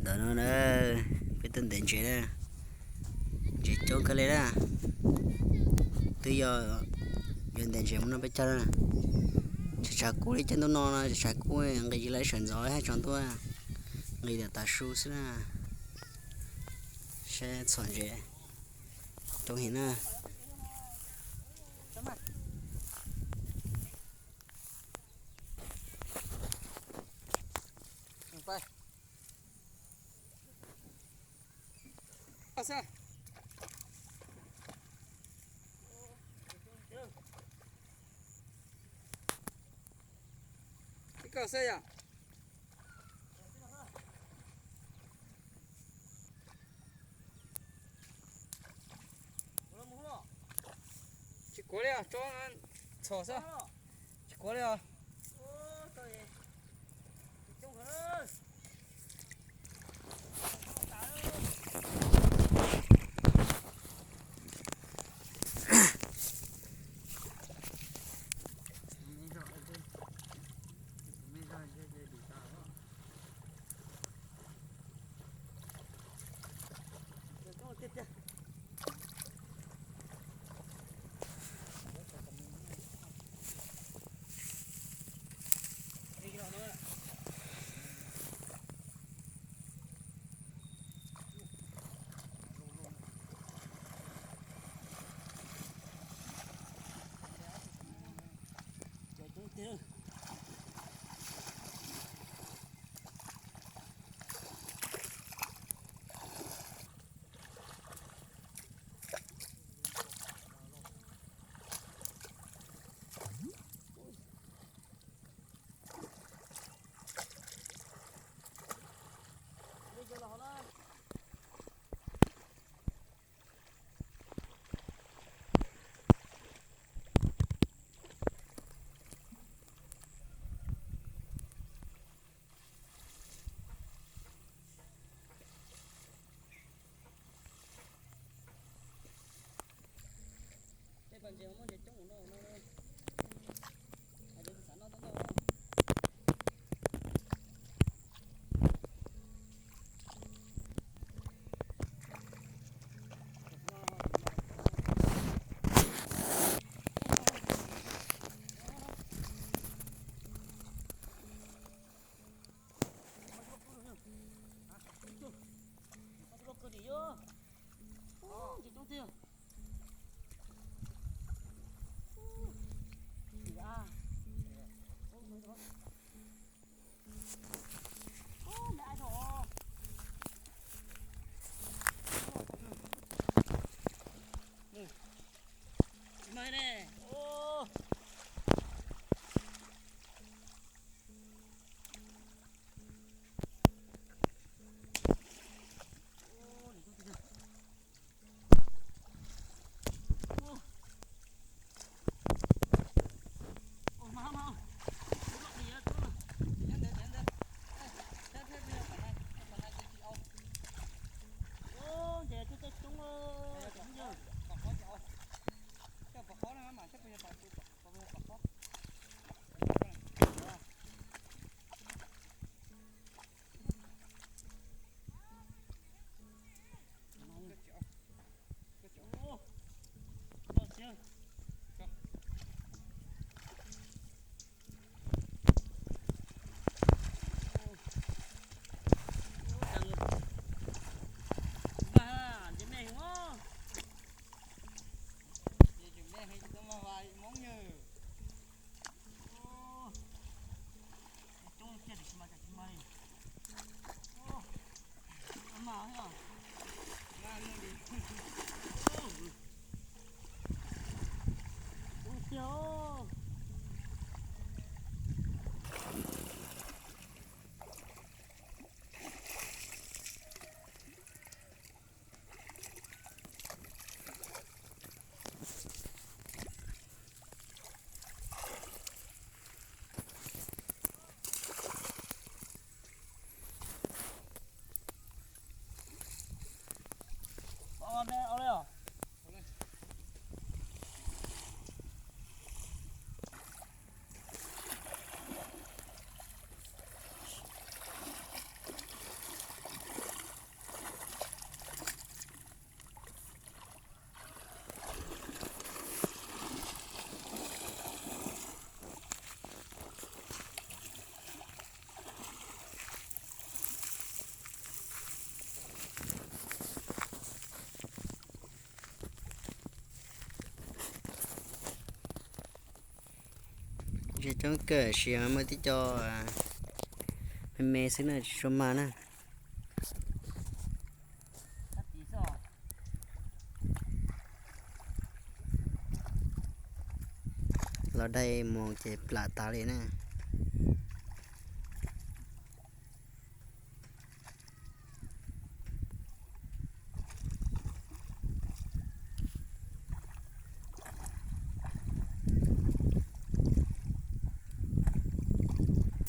Ntawm no na, peb tuaj ntes ntses na, ntses coob kawg li na. Twb yog yuav ntes ntses mus noj peb caug na. Tshav tshav kub li caij ntuj no no, tshav tshav kub nqis lawm sawv ntxov hab tsaus ntuj, nqis lawm tav su xwb na. Saib txhom ntses coob heev na. Tsis kuav li os, tso txhom xwb. Tsis kuav li os. Tej pas ntses muaj ntses coob no no, hais tias xav noj tau noj. Coob kawg, sis muaj tib co me me xwb na, tsis tshua mag na. Los dai mus ces plam tas li na.